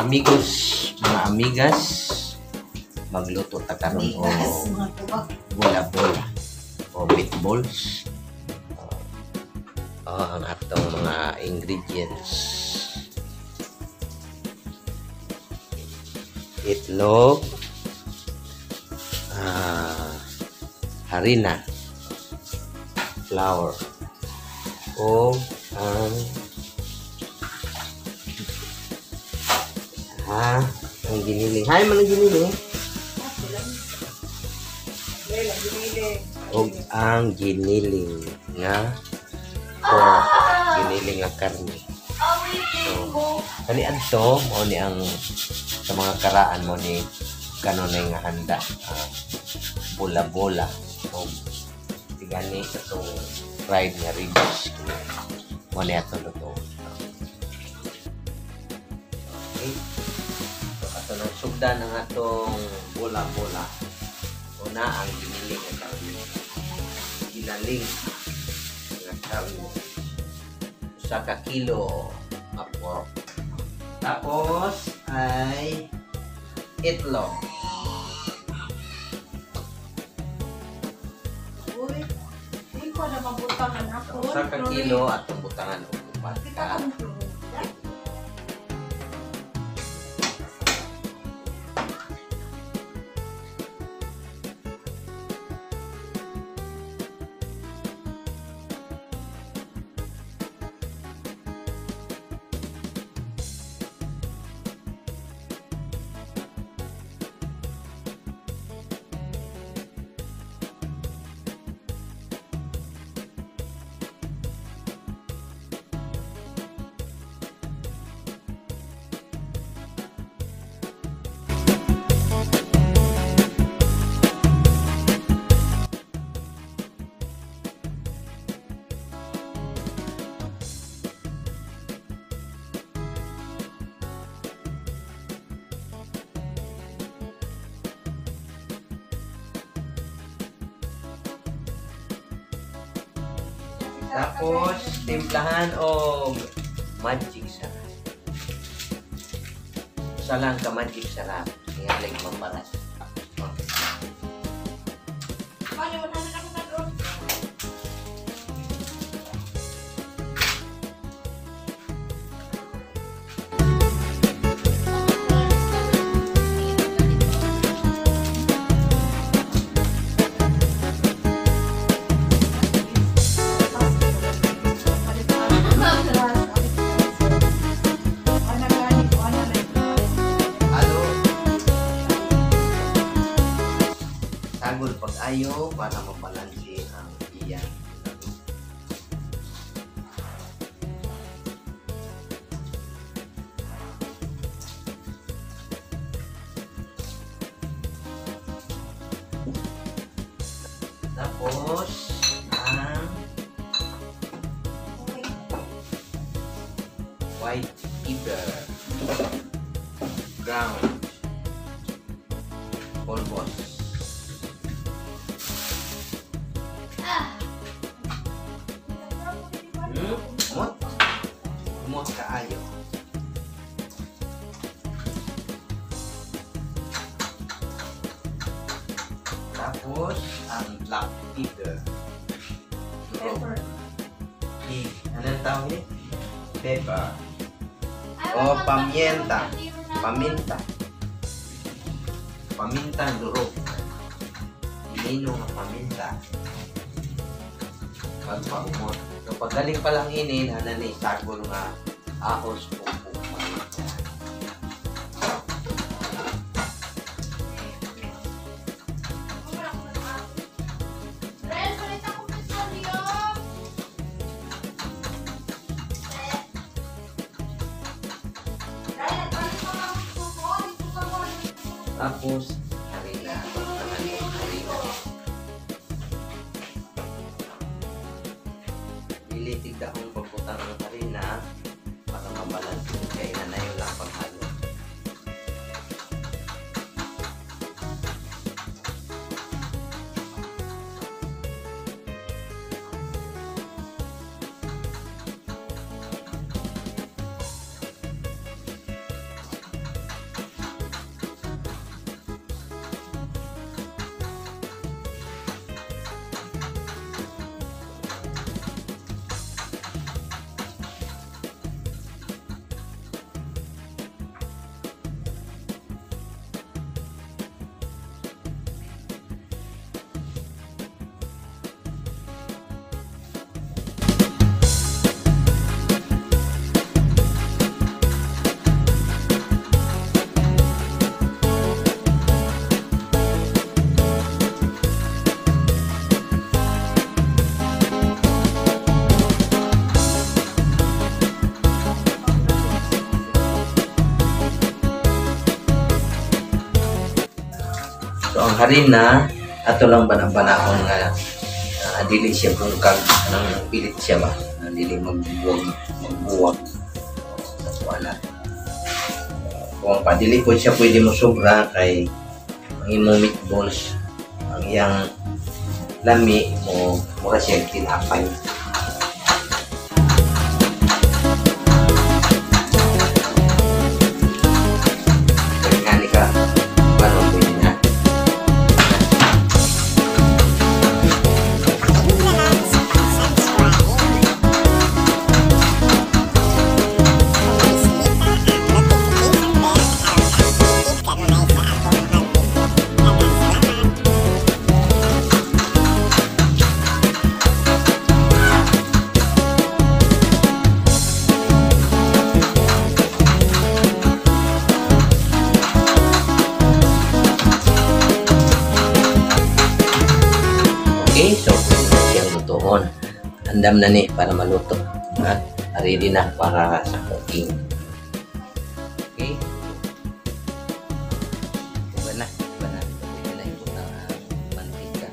Amigos, mga amigas, magluto ta karon og Amigas, mga tubag. Bola-bola o meatballs. Oh, ang atong mga ingredients. Itlog, harina, flour, o ang ang giniling. Hay man ang giniling. Og ang giniling nga pork, giniling nga karne. So, kani adto mao ni ang sa mga karaan mo ni kanunay nga handa, bola-bola og tigani katong fried nga ribs, mao ni atong luto. Okay. So ato nang sugdan ang atong bola-bola. Una, ang giniling nga karne. Ginaling nga karne. Usa ka kilo nga pork. Tapos ay itlog. Uy, di ko na mabutangan ako. Usa ka kilo atong butangan og upat Kita ka kong chlorine. Tapos, timplahan og Magic Sarap. Usa lang ka Magic Sarap. Tingalig mabarat. Okay. Paano, wala na ako na. Halo. Sagol pag-ayo para mabalanse ang iya. Tapos, ang white pepper. Ground. Pulbos. Mot. Mot kaayo. Tapos, ang black pepper. Pepper. Ano ang tawag ni? Pepper. O pamienta. Paminta. Paminta durog. Inino nga paminta. Pagpaumot. So pagaling pa lang ini, hana ni sagol nga ahos pupuk paminta. Rel, palit ako petrolyo. Rel, palit ako ng suko. Dito ka mo. Tapos, harina. Tangan mo, harina. Dili tigdahong pagbutang ang harina para mabalanse kay nanayon lang paghalo. So ang harina ato lang bana-banaon nga dili siya bungkag, nang pilit siya ba, dili magbuwag sa kuana. Kung pa dili po siya pwede mo sobra kay ang imong meatballs ang iyang lami mo mura siya tinapay. Kaya ka paano pwede na. Okay, so pwede na siyang lutoon. Andam na ni para maluto. Ha? Ready na para sa cooking. Okay. Iba na, iba na. Pwede na ibutang ang mantika.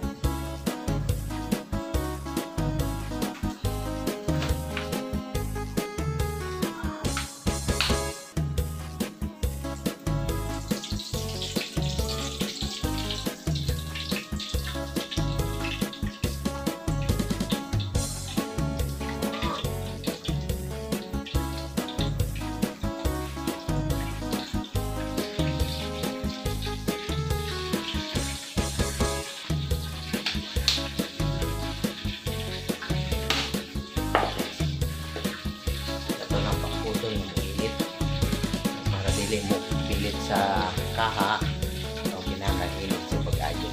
Ito lang pakutol ng init para dili mo pilit sa kaha o kinakainit sa pag-ayo.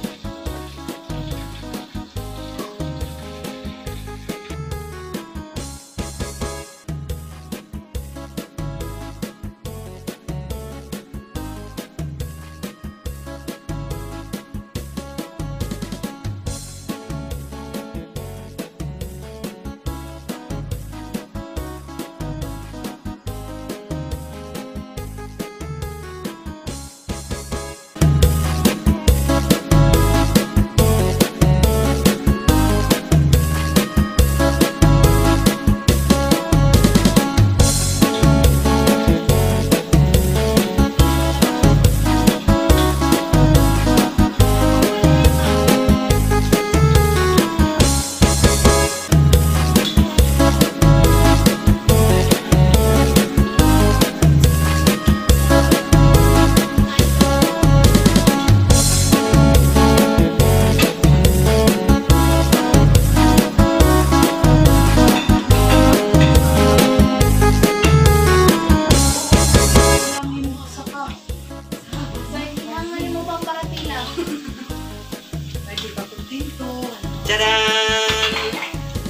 Tadaan!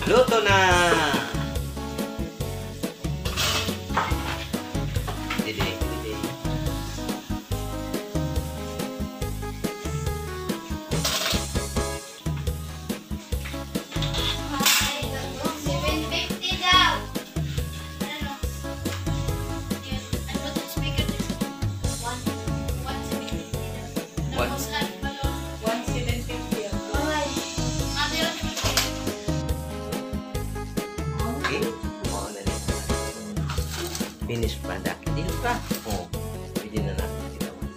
Luto na! Dili, dili. 750 daw. Ano? Ano to speaker? One, 1,750 daw. One. Tapos, ano? 1,750 ang Ay, ano yun? Okay. Mao na ni. Finished product. Dili pa. Oh, pwede na natin kitawan.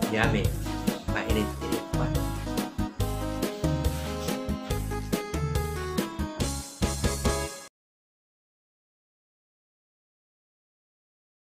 Yummy.